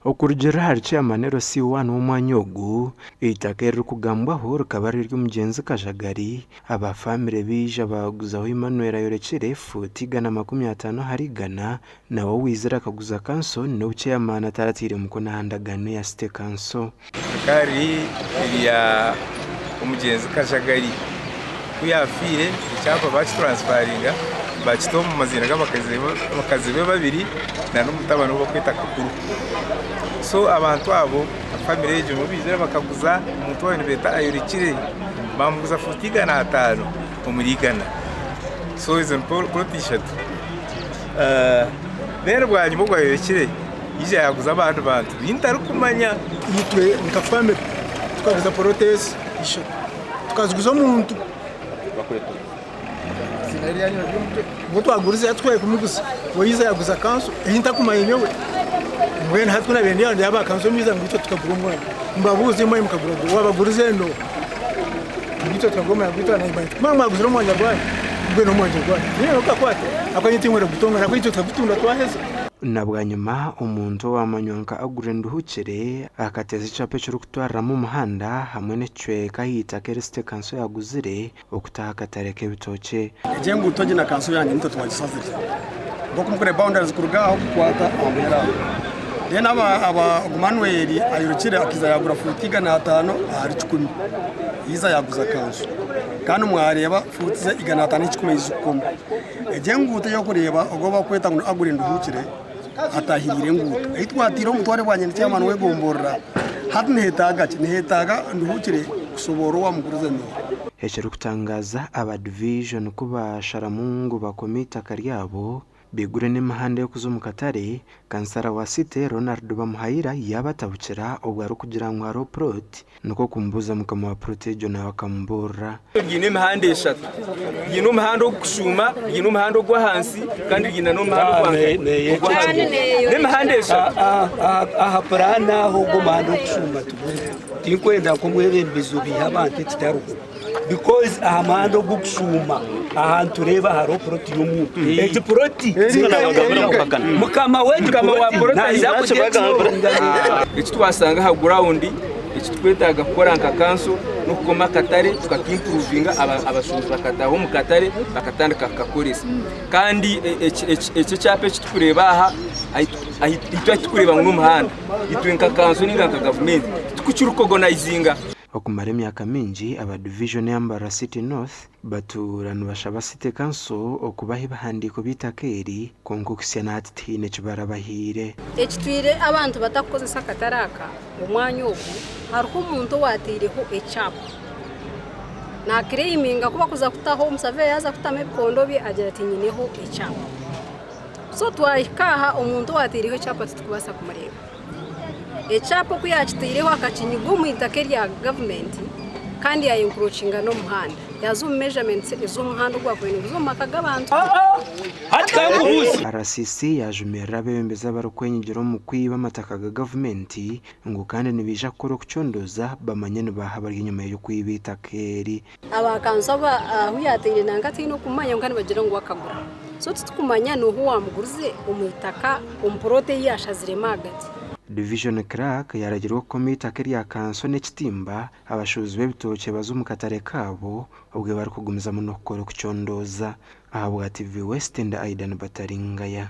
Okurugiirira ahari Chairman LC1 w'omwanya ogu, eitaka eririkugambwaho rikaba riri ery'omugyenzi Kajagari, aba famire baija baaguzaho Emmanuel Ayorekire fuuti 150 ahari igana, nawe owaizire akaguza kanso n'obu Chairman atarataire mukono aha ndagaano eya City Council. Rikaba riri erya omugyenzi Kajagari. Ku yaafiire ekyapa baakituransfaringa baakita omu maziina g'abakazi be babiri n'omutabani ou barikweta Kakuru. So abantu abo famire egyo nibo baizire bakaguza omuntu ou baabaire nibeeta Ayorekire baamuguza fuuti 500 omuri igana. So ezo ni puroti ishatu. Then bwanyima ogwo Ayorekire yaija yaaguza abandi bantu bu ntarikumanya. Itwe nka famire tukaguza puroti ezi ishatu. Tukaziguza omuntu ou twagurize yatutwire kumuguza we yaiza yaguza kanso ei ntakumanya nyowe mbwenu hati ku nabaire ndi aho ndeeba aba kanso nibaija ngu itwe tukagura omwanya mbabuuze imwe mukagura guha owabagurize n'oha ngu itwe tukagura omwanya gwaitu nanye mba nti ku mwaguzire omwanya gwanyu gwe n'omwanya gwanyu tihaine orikugakwata ahabw'okuba nyowe tinkwenda kugutongana ahabw'okuba itwe tukagutunda twaheza. Na bwanyima omuntu owaamanywa nka Aggrey Nduhukire akateeza ekyapa ekirikutwariramu omuhanda hamwe n'ekicweka aha itaka eri City Council yaaguzire okuta aha katare k'ebitookye. Egi enguuto egi na kanso yangye nitwe twagisazire nk'oku mukureeba boundaries kuruga aho kukwata aha muheru aho. Then aba aba ogu Manuel ayirukire akaiza yagura fuuti 500 ahari kikumi yaiza yaguza kanso kandi mwareeba fuuti ze 500 n'ekikumi ei zirikukoma. Egi enguuto ei orikureeba ogu ou barikweta ngu ni Aggrey Nduhukire atahiriire enguuto. Ei twataire omutware bwanyima ni chairman w'egomborora hati nihetaaga ki? Nihetaaga Nduhukire kushoboorora owamugurize n'oha. Ekirikutangaaza aba divijoni ku baasharamu ngu bakome eitaka ryabo baigure n'emihanda y'okuza omu katare, Kansara wa City, Ronald Bamuhayira yaabatabukira obwo arikugira ngu hariho puroti Nikwo kumubuuza mukama wa puroti egyo nawe akamubuurira. Ryiine emihanda eshatu. Ryiine omuhanda ogurikushuuma, ryiine omuhanda ogw'ahansi kandi ryiine n'omuhanda ogw'ahaiguru. N'emihanda eshatu. Aha puraani aho ogwo omuhanda ogurikushuuma tuguriho. Tinkwenda nk'omwebembezi obeihe abantu ekitariho because aha muhanda ogurikushuuma aha nitureeba hariho puroti y'omuntu. Egi puroti mukama w'egi puroti naaza kugyecunga. Eki twashanga aha gurawundi Eki turikwetaaga kukora nka kanso n'okukoma akatare tukakiimpuruvinga abashuubuzi bakataaha omu katare bakatandika kukakoresa. Kandi eki ekyapa eki turikureeba aha itwe ahu turikureeba ngu n'omuhanda, itwe nka kanso nainga nka gavumenti titukukirikogonayizinga. Okumara emyaka mingi aba divijoni eya Mbarara City North Batuura nibashaba City Council okubaha ebihandiiko by'eitaka eri kwonka okuhitsya na hati tihaine eki barabahaire. Ekitwire abantu batakukozesa akatare aka omwanya ogu hariho omuntu owateireho ekyapa nakireyiminga ku bakuza kutaho omusaveya yaaza kutamu ebikondo bye agira ati nyineho ekyapa so twahika aha omuntu owateireho ekyapa titukubaasa kumureeba. Ekyapa oku yaakitaireho akakinyiga omu itaka erya gavumenti kandi yaayenkurokinga n'omuhanda. Yaaza omu measurements ez'omuhanda ogwakubaire niguza omu maka g'abantu. RCC yaajumirira abeebembezi abarikwenyigira omu kwiba amataka ga gavumenti ngu kandi nibaija kukora okucondooza bamanye nibaaha abari enyima y'okwiba eitaka eri. Aba kanso aba ahu yaataire nanka tihaine okumanya kwonka nibagira ngu akagura. So titukumanya n'oha owaamugurize omu itaka omu puroti ei yaashaziremu ahagati. Division Clerk yaaragirwa kukoma eitaka erya kanso n'ekitimba abashuubuzi b'ebitookye baze omu katare kaabo obwe barikugumizamu n'okukora okucondooza. Ahabwa TV West ndi Aidan Bataringaya.